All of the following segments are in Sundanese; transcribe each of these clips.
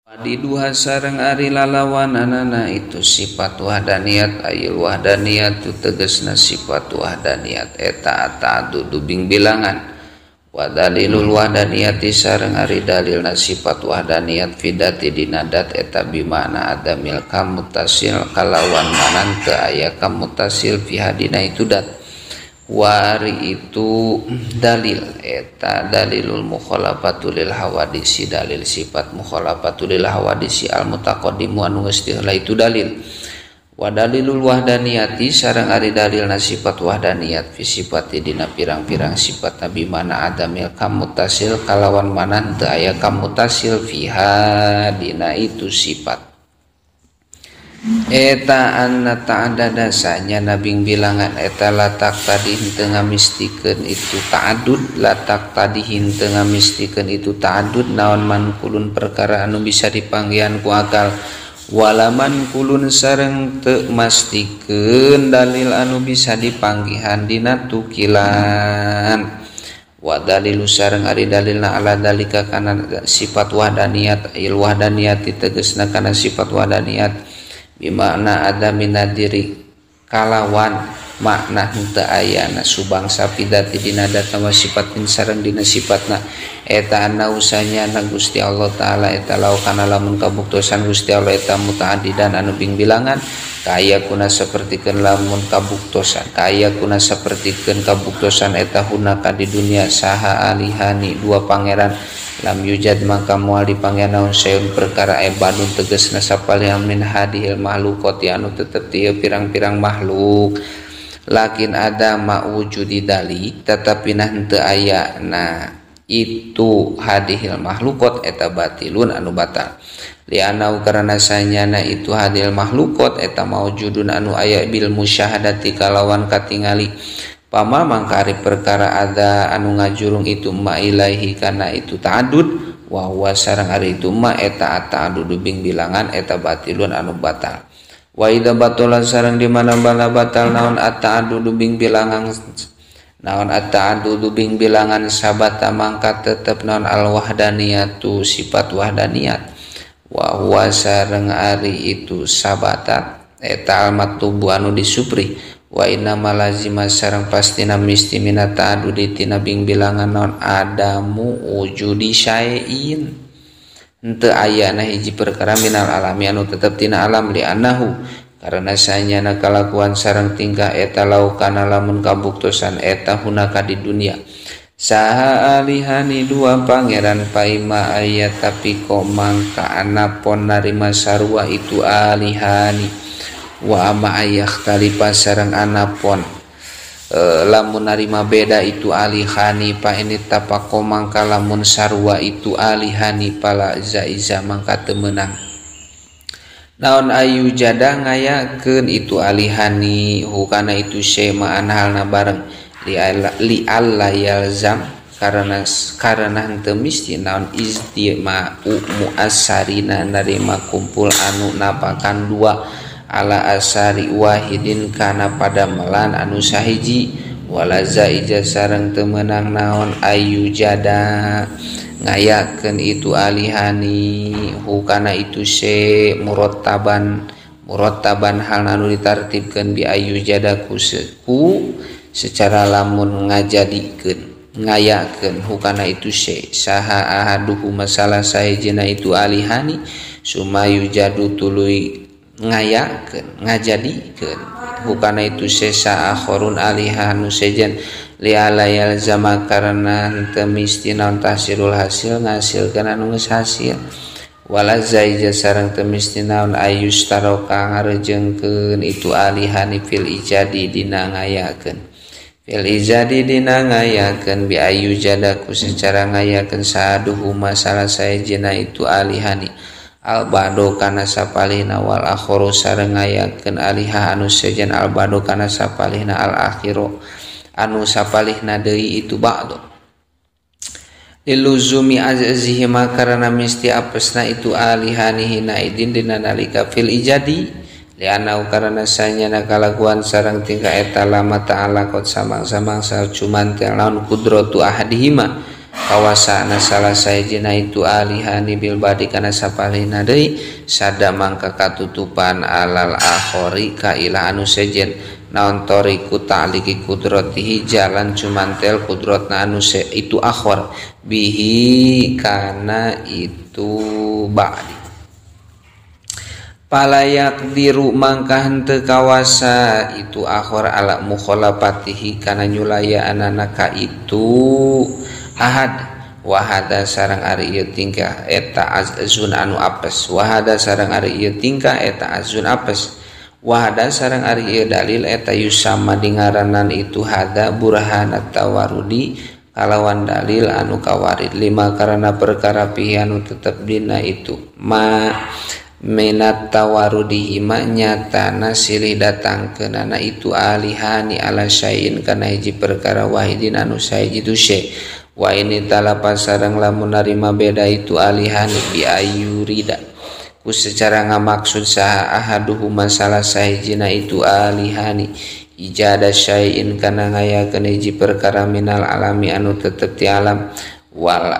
Diduha sareng ari lalawananana itu sifat wahdaniyat ayil wahdaniyat tu tegasna sifat wahdaniyat eta ta'addudu bing bilangan wa dalilul wahdaniyati sareng ari dalilna sifat wahdaniyat fidati dina dat eta bimana adamil kamutasil kalawan manan teu aya kamutasil fi hadina itu dat wari itu dalil eta dalilul mukhalafatu lil hawadisi dalil sifat mukhalafatu lil hawadisi al mutaqaddimu anu geus diheula itu dalil wa dalilul wahdaniyati sareng ari dalilna sifat wahdaniyat fi sifati dina pirang-pirang sifat nabi mana adamil kamutasil kalawan manan teu aya kamutasil fiha dina itu sifat eta anna ta'adada sanya nabing bilangan eta latak tadi henteu ngamistikeun itu ta'addud latak tadi henteu ngamistikeun itu ta'addud naon mankulun perkara anu bisa dipanggihan ku akal walaman kulun sareng teu mastikeun dalil anu bisa dipanggihan dina tukilan wa dalilu sareng ari dalilna ala dalika kana sifat wahdaniyat il wahdaniyat tegasna kana sifat wahdaniyat bimakna adami nadiri kalawan makna henteu ayana subangsa fidati dina data wa sifatin sareng dina sifatna eta anna usanyana Gusti Allah taala eta laukana lamun kabuktosan Gusti Allah eta mutaaddidan anu bing bilangan kaya kuna sapertikeun lamun kabuktosan kaya kuna sapertikeun kabuktosan eta hunaka di dunia saha alihani dua pangeran lam yujad maka moal dipanggihan naon seun perkara ebadun tegasna sapalihan min hadihil mahlukati anu tetep ti pirang-pirang makhluk lakin ada ma'wujudi dalik tetapi nah henteu aya na itu hadihil mahlukot eta batilun anu batal lianau karena sanyana itu hadihil mahlukot eta maujudun anu aya bil musyahadati kalawan katingali pama mangkari perkara ada anu ngajurung itu ma ilaihi kana itu ta'addud wa huwa sareng ari itu ma eta ta'addud bing bilangan eta batilun anu batal wa idza batala sareng di mana bala batal naon at-ta'addud bing bilangan naon at-ta'addud bing bilangan sabata mangka tetep naon al wahdaniyatu sifat wahdaniyat wa huwa sareng ari itu sabata eta al matlubu anu disupri wa inna malazima sareng pastina misti mina ta'addudi tina bing bilangan naon adamu wujudi syai'in henteu ayana hiji perkara minal alami anu tetep tina alam li annahu karena sanyana kalakuan sareng tingkah eta laukana lamun kabuktosan eta hunaka di dunia saha alihani dua pangeran paima aya tapi kok mangka anapon narima sarua itu alihani wa ama ayah talipa sareng anapon lamun narima beda itu alihani pa ini tapako mangka lamun sarua itu alihani pala zaiza mangka teu meunang naon ayu jada ngayakeun itu alihani hukana itu sema halna bareng li alla yalzam karena henteu misti naon istima'u muassarina narima kumpul anu napakan dua ala asari wahidin kana pada melan anu sahiji wala zaija sareng teu meunang naon ayu jada ngayakeun itu alihani hukana itu se murattaban hal anu ditartibkeun bi ayu jada ku secara lamun ngajadikeun ngayakeun hukana itu se saha ahaduhu masalah sahijina itu alihani sumayu jadu tuluy ngayakeun ngajadikeun hukana itu sesa akhorun alihanu sejen li ala yalzama karena henteu misti naon tahsilul hasil ngasilkeun anu geus hasil wala zaija sareng teu misti naon ayustaroka ngarejengkeun itu alihani fil ijadi dina ngayakeun fil ijadi dina ngayakeun bi ayu jadaku secara ngayakeun saduhu masalah sayejena itu alihani albado kana sapalihna wal akhiru sareng ngayakeun alihah anu sejen albado kana sapalihna al akhiru anu sapalihna deui itu ba'du liluzumi azizihima karena misti apesna itu alihani hina idin dina nalika fil ijadi lianau karena sanyana kalakuan sareng tingkah eta lama ta'ala kot samang-samang cuman teh laun kudratu ahadihima Kawasana salah sahijina itu alihani bil badi kana sapalihna deui sada mangka katutupan alal akhori ka ilah anu sejen naon tariku ta'liki kudratihi jalan cumantel kudratna anu itu akhor bihi kana itu ba'di palayak diru mangka henteu kawasa itu akhor ala mukhalafatihi kana nyulayaanana ka itu ahad wahada sareng ari ieu tingkah eta azun anu apes wahada sareng ari ieu tingkah eta azun apes wahada sareng ari ieu dalil eta yusama dingaranan itu hada burhanat tawarudi kalawan dalil anu kawarid lima karena perkara pihi anu tetep dina itu ma menat tawarudihi ma nyatana silih datangkeunana itu alihani ala syai'in kana hiji perkara wahidin anu sahiji tu syai' wa ini talapa sareng lamun narima beda itu alihani bi ayurida ku secara ngamaksud saha ahaduhuma salah sahijina itu alihani ijada syai'in kana ngayakeun hiji perkara minal alami anu tetep ti alam wal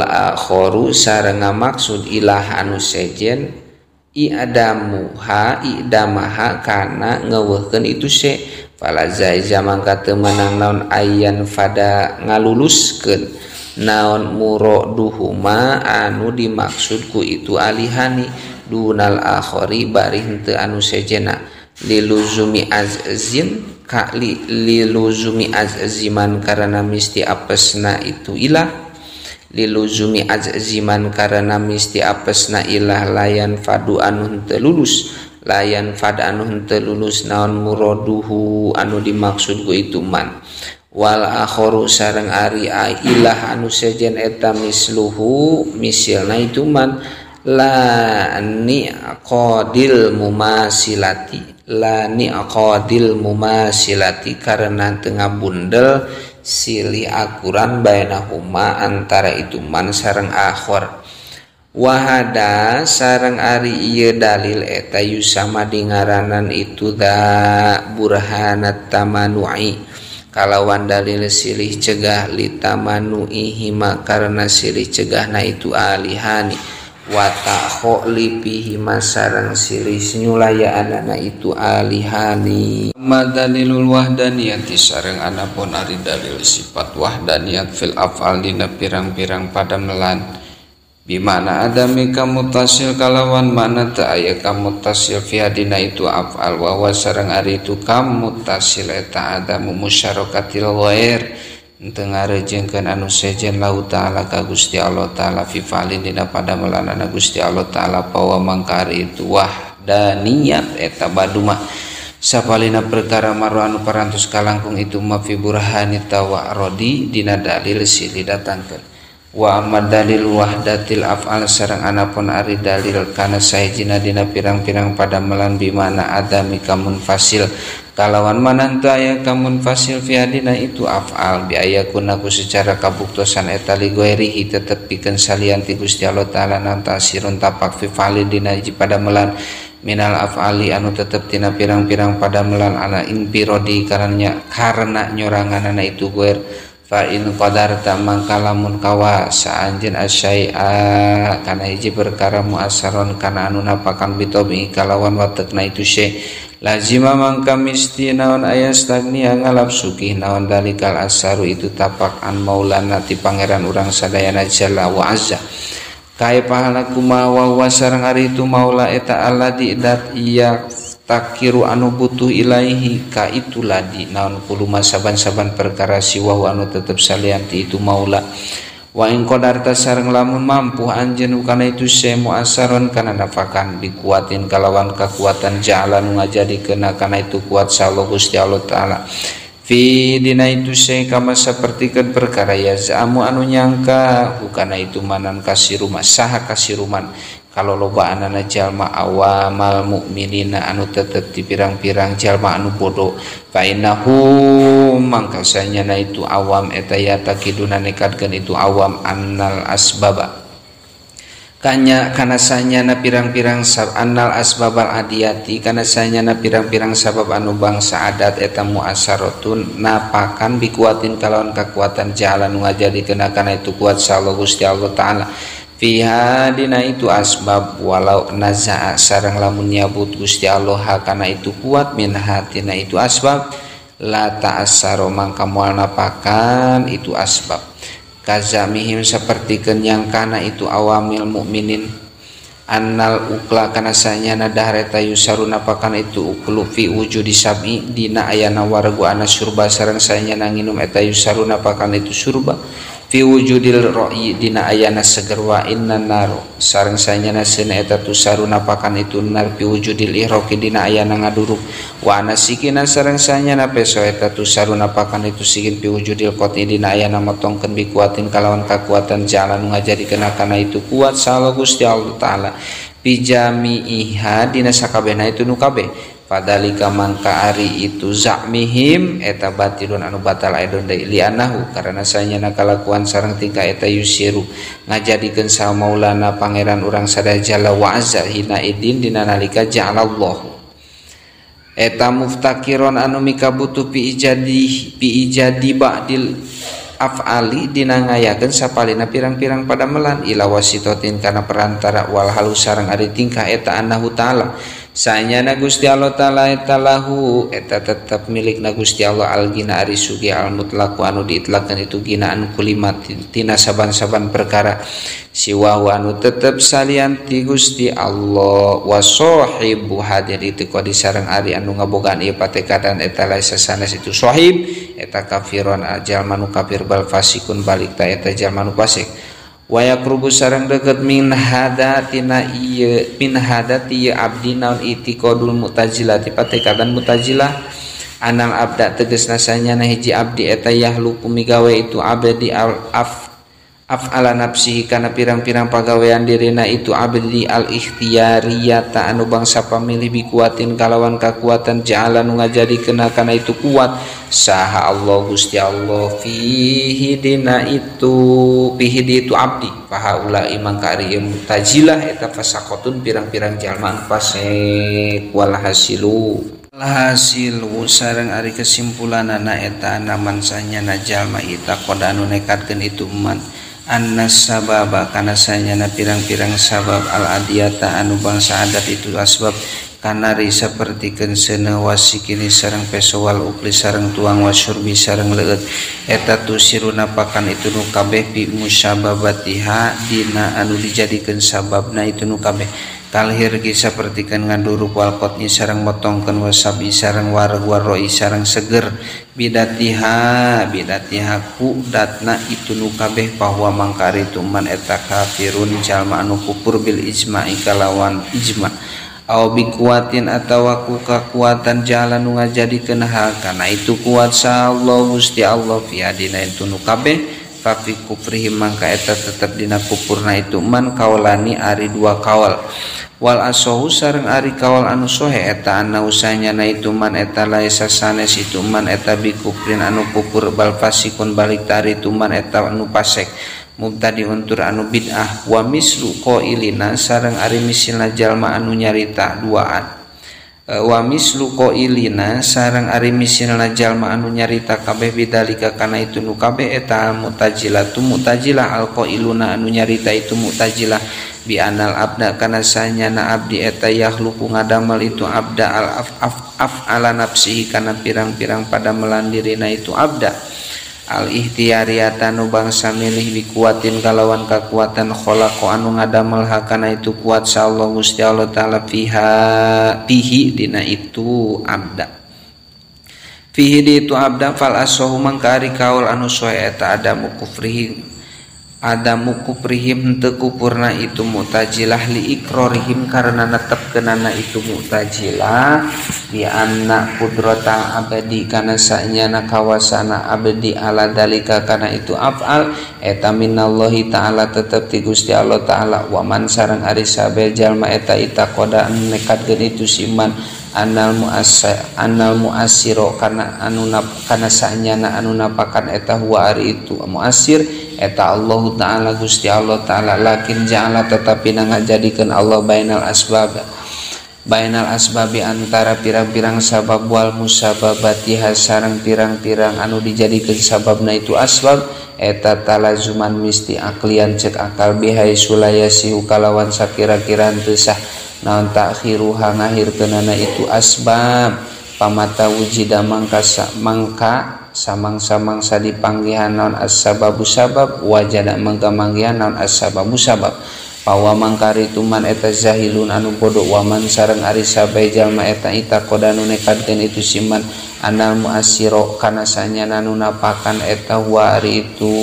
akharu sareng ngamaksud ilah anu sejen i'damuha i'damaha kana ngeuweuhkeun itu syai' fala zaiza mangka teu meunang naon ayan fada ngaluluskeun naon muraduhuma anu dimaksud ku itu alihani dunal akhori bari henteu anu sejena liluzumi azin ka liluzumi azziman karena misti apesna itu ilah liluzumi azziman karena misti apesna ilah layan fadu anu henteu lulus layan fad anu henteu lulus naon muraduhu anu dimaksud ku itu man wal akharu sareng ari ilah anu sejen eta misluhu misilna itu man la niqadil mumasilati la niqadil mumasilati karena teu ngabundel silih akuran bainahuma antara itu man sareng akhor wahada sareng ari ieu dalil eta yusama dingaranan itu da burhanat tamanu'i kalawan dalil silih cegah litamanu'ihima karena silih cegahna itu alihani wa ta'khalifihi sareng silih nyulayaanana itu alihani madalilul wahdaniyati sareng anapun ari dalil sifat wahdaniyat fil af'al dina pirang-pirang padamelan bimana adami kamutasil kalawan mana teu aya kamutasil fi hadina itu af'al wa huwa sareng ari itu kamutasil eta adamu musyarakatil ghair henteu ngarejengkeun anu sejen lahu ta'ala ka Gusti Allah ta'ala fi fa'lin dina padamelanana Gusti Allah ta'ala pawa mangka ari itu wahdaniyat eta baduma sapalina perkara maru anu parantos kalangkung itu ma fi burhani tawarodi dina dalil silih datangkeun wa amma dalil wahdatil af'al sareng anapun ari dalil kana sahijina dina pirang-pirang padamelan bimana adami kamunfasil kalawan mananta aya kamunfasil fi hadina itu af'al bi ayakuna ku secara kabuktosan eta li ghairihi tetep pikeun salian ti Gusti Allah taala nantasirun tapak fi fa'lin dina hiji padamelan minal af'ali anu tetep tina pirang-pirang padamelan ala infirodi karena nyoranganana itu ghair fa in qadarta mangka lamun kawasa anjeun asyai'a kana hiji perkara muassaron kana anu napakan bitobi kalawan watekna itu syai lazima mangka misti naon aya stagnia ngalap sugih naon dalikal asaru itu tapak an maulana ti pangeran urang sadayana jalla wa azza kaya pahala kumaha wa sareng ari itu maula eta alladzi dat iya takiru anu butuh ilaihi ka itu ladi naon kuluma saban-saban perkara siwahu anu tetep salianti itu maula wa in qadarta sareng lamun mampu anjeun kana itu semu asaron kana nafakan dikuatin kalawan kakuatan ja'ala nu ngajadikeun kana itu kuat sallallahu Gusti Allah taala fi dina itu se kama sapertikeun perkara yazamu anu nyangka hukana itu manan kasiruma saha kasiruman kalau loba anana jalma awamal mukminina anu tetep di pirang-pirang jalma anu bodoh fa innahu mangkasanya na itu awam eta ya takiduna nekadkeun itu awam annal asbaba Kanya kana sanyana pirang-pirang annal asbabal adiyati kana sanyana pirang-pirang sabab anu bangsa adat eta muasaratun napakan bikuatin kalawan kakuatan jalan ngajadikeun kana itu kuat sallallahu Gusti Allah taala fiha dina itu asbab walau nazaa sareng lamun nyabut Gusti Allah kana itu kuat min hatina itu asbab la ta'assaro mangka moal napakan itu asbab kazamihim sapertikeun yang kana itu awamil mukminin annal ukla kana sanyana dahar eta yusaru napakan itu uklu fi wujudi sab'i dina ayana wargu ana surba sareng sanyana nginum eta yusaru napakan itu surba fi wujudil ra'yi dina ayana seger wa inna nar sareng sanyana seuna eta tusaru napakan itu nar fi wujudil ihroqi dina ayana ngaduruk wa ana sikina sareng sanyana peso eta tusaru napakan itu sikin fi wujudil qati dina ayana motongkeun bikuatin kalawan kakuatan jalan ngajadikeun kana itu kuat salah Gusti Allah taala bijami'iha dina sakabehna itu nu kabeh padalika mangka ari itu zakmihim eta batilun anu batal aidon deui lianahu karena sanyana kalakuan sareng tingkah eta yusiru ngajadikeun sa maulana pangeran urang sadaya jalla wa azza hina idin dina nalika ja'alallahu eta muftakiron anu mikabutuh pi ijadi ba'dil af'ali dina ngayakeun sapalina pirang-pirang padamelan ila wasitotin kana perantara wal halu sareng ari tingkah eta annahu ta'ala sanyana Gusti Allah ta'ala eta lahu eta tetep milikna Gusti Allah al-gina ari sugi al-mutlaq anu diitlaqkeun itu ginaan kulimat tina saban-saban perkara siwa anu tetep salian ti Gusti Allah wa sahibu hadir itiqadi sareng ari anu ngabogaan ieu patekadan eta laisa sanes itu sahib eta kafiron jalma nu kafir bal fasikun balik ta eta jalma nu fasik wa yaqrubu sareng deukeut min hadatina ieu min hadati abdi naon itiqadul mu'tazilah patekadan mu'tazilah anal abda tegasna sanyana hiji abdi eta yahluku migawe itu abdi al af af'ala nafsihi kana pirang-pirang pagawean dirina itu abdi al ikhtiyariyata anu bangsa pamilih bikuatin kalawan kakuatan ja'ala nu ngajadikeun kana itu kuat saha Allah Gusti Allah fihi dina itu fihi di itu abdi fahaula mangka ari mu'tazilah eta fasaqatun pirang-pirang jalma anu fasik wal hasilu hasil sareng ari kesimpulanana eta naman sanyana jalma ita qada anu nekadkeun itu man annas sababa kana sanyana pirang-pirang sabab al adiyata anu bangsa adat itu asbab kanari sapertikeun seuneu wasikini sareng peso wal ukli sareng tuang wasyurbi sareng leueut eta tusiru napakan itu nu kabeh bi musyababatiha dina anu dijadikeun sababna itu nu kabeh kalhirgi sapertikeun ngaduruk wal qatni sareng motongkeun wasabi sareng wareg waroi sareng seger bidatiha bidatiha ku datna itu nu kabeh bahwa mangkari tuman eta kafirun jalma anu kufur bil ijma'i kalawan ijma au bikuatin atawa ku kakuatan jalan nu ngajadikeun hal kana itu kuat Allah Gusti Allah fi adina itu nu kabeh fa fi kufrihim mangka eta tetep dina kufurna itu man kaulani ari dua kaul wal asohu sareng ari kaul anu sohe eta anna usanyana itu man eta laisa sanes itu man eta bikufrin anu kufur bal fasikun balik tari itu man eta anu pasek mubtadi untur anu bid'ah wa mislu qailina sareng ari misilna jalma anu nyarita duaan wa mislu qailina sareng ari misilna jalma anu nyarita kabeh bidalika kana itu nu kabeh eta mu'tazilatu mu'tazilah al qailuna anu nyarita itu mu'tazilah bi anal abda kana sanyana abdi eta yakhluqu ngadamel itu abda al af af ala nafsihi kana pirang-pirang padamelan dirina itu abda al ikhtiyariyata nu bangsa milih bikuatin kalawan kakuatan khalaqa anu ngadamel hakana itu kuat sa Allah Gusti Allah taala fiha fihi dina itu abda fihi di itu abda fal asohu mangka ari kaul anu soe eta adamu kufrihi adamu kufrihim teu kupurna itu mu'tazilah li ikrarihim karena netepkeunana itu mu'tazilah bi anna qudrata abadi kana sanyana kawasana abdi ala dalika kana itu afal eta minallahi ta'ala tetep ti Gusti Allah ta'ala wa man sareng ari sabe jalma eta itaqada nekadkeun itu siman Anal muasiro kana anu kana sanyana anu napakan eta huwa ari itu muasir eta Allah Ta'ala Gusti Allah Ta'ala lakin ja'ala tetapi ngajadikeun Allah bainal asbabi antara pirang-pirang sabab wal musababatiha sareng pirang-pirang anu dijadikeun sababna itu asbab eta talazuman misti aklian cek akal bihai sulayasihu kalawan sakira-kira teu sah naon takhiruha ngahirkeunana itu asbab pamata wujida mangka samang-samangsa dipanggihan naon as-sababu sabab wajada mangka manggihan naon as-sababu sabab pawa mangkari tuman eta zahilun anu bodoh waman sareng ari sabai jalma eta itakoda nu nekadkeun itu siman anal muasiro kana sanyana nu napakan eta huwa ari itu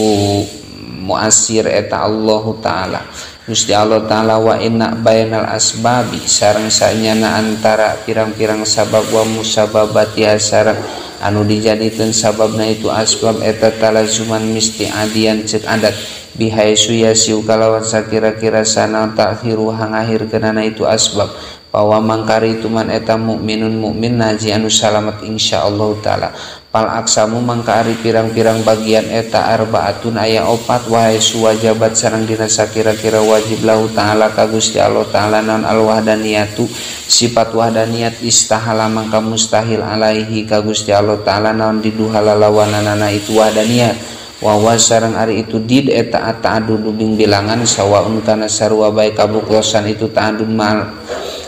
muasir eta Allahu Ta'ala Gusti Allah Ta'ala wa inna bainal asbabi sareng sanyana antara pirang-pirang sabab wa musababatiha sareng anu dijadikeun sababna itu asbab eta talazuman misti adian ceuk adat bihaisu yasiu kalawan sakira-kira sana takhiru hangahirkeunana itu asbab pawa mangkari tuman eta mukminun mukmin naji anu salamet insyaallah taala pal aksamu mangka ari pirang-pirang bagian eta arbaatun aya opat wahai suwajabat sareng dina sakira-kira wajib lahu ta'ala ka Gusti Allah ta'ala naon al wahdaniyatu sifat wahdaniyat istahala mangka mustahil alaihi ka Gusti Allah ta'ala naon diduhalalawananana itu wahdaniyat wawa sareng ari itu did eta ta'adud bing bilangan sawaun kana sarua bae kabuklosan itu ta'adud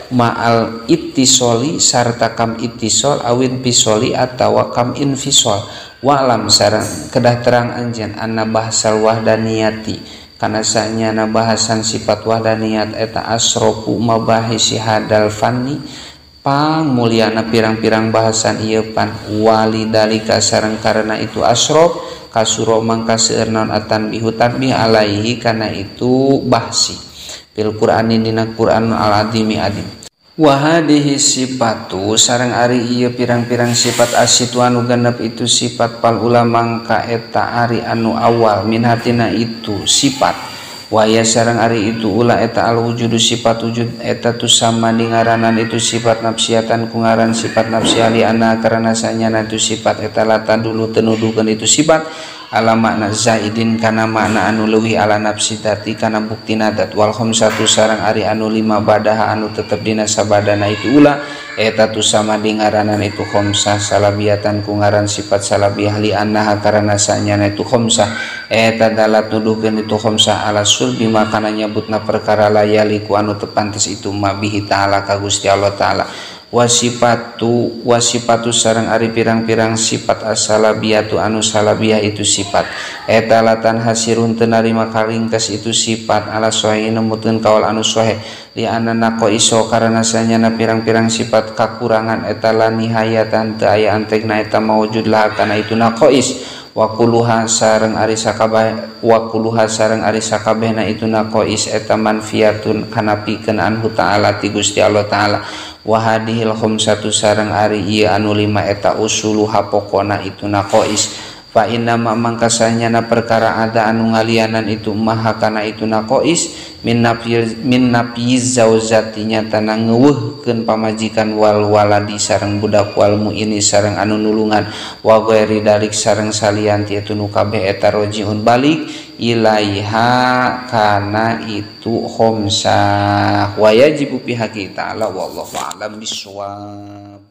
ma'al ittisoli sarta kam ittisol awin pisoli atawa kam infisol wa'lam sareng kedah terang anjeun anna bahasal wahdaniyati kana sanyana bahasan sifat wahdaniyat eta asrofu mabahisi hadal fanni pangmulyana pirang-pirang bahasan ieu pan walidalika sareng karena itu asrof kasuro mangka seueur naon atanbihu tanbih alaihi kana itu bahsi fil Qur'ani dina Qur'an al-azimi adim wa hadhihi sifatu sareng ari ieu pirang-pirang sifat asitu anu genep itu sifat pal ulama ka eta ari anu awal min hatina itu sifat waya sareng ari itu ula eta al wujudu sifat wujud eta tu sama dingaranan itu sifat nafsiatan ku ngaran sifat nafsiah li anna karena sanyana itu sifat eta lata dulu tenuduhkeun itu sifat ala makna zaidin kana makna anu leuwih ala nafsi dati kana bukti nadat wal khamsatu sareng ari anu lima badaha anu tetep dina sabadana itu ula eta tu sama dingaranan itu khamsah salabiatan ku ngaran sifat salabiah li annaha karena sanyana itu khamsah eta dalat nuduhkeun itu khamsah ala sulbi makana nyebutna perkara layaliku anu teu pantes itu ma bihi ta'ala ka Gusti Allah ta'ala wasipatu sareng ari pirang-pirang sifat asalabiatu anu salabiah itu sifat eta latan hasirun teu narima kalingkes itu sifat ala sahih nemutkeun kaul anu sahih li anna naqaiso karena sanyana pirang-pirang sifat kakurangan eta la nihayatan teu aya antekna eta maujud lah kana itu naqais wakuluha sareng ari sakabeh wakuluha sareng ari sakabehna itu naqais eta manfiatun kanapikeun anhu ta'ala ti Gusti Allah ta'ala wa hadhil khamsatu sareng ari ieu anu lima eta usuluha pokona itu naqais fa inna ma mangkasanyana perkara ada anu ngalianan itu maha kana itu naqais min nafyiz zauzatinya tanah ngeuweuhkeun pamajikan wal waladi sareng budak wal muini sareng anu nulungan wa ghairi dalik sareng salian ti itu nu kabeh eta rojiun balik ilaiha kana itu khamsah wa yajibu pihaqi ta'ala wallahu a'lam bissawab.